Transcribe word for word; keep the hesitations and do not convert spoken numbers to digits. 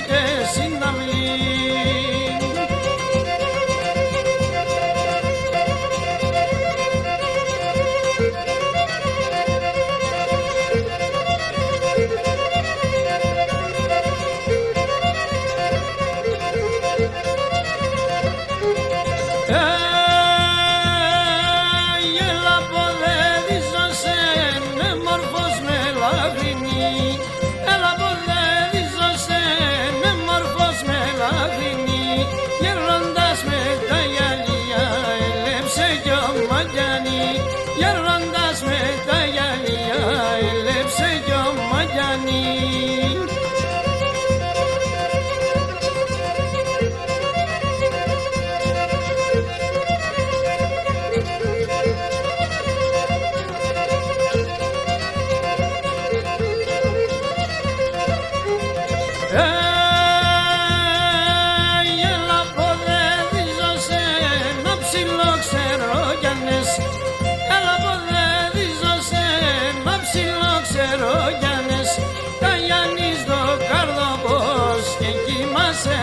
και σύναυλοι. Ει, έλα ποδέδι ζωσέν, έμορφος με λαβίνι. Έλα ποδέδι ζωσέν, έμορφος με λαβίνι. Γέροντας με τα γυαλιά, έλεψε κι ο Μαγκιάνι. Γέροντας με τα γυαλιά, έλεψε κι ο Μαγκιάνι. Ει, έλα ποδέδι ζωσέν, να ψιλοξερό κι αν ες. Έλα ποδέδι ζωσέν, να ψιλοξερό κι αν ες. Ταγιάννης το καρδόπος και κοιμάσαι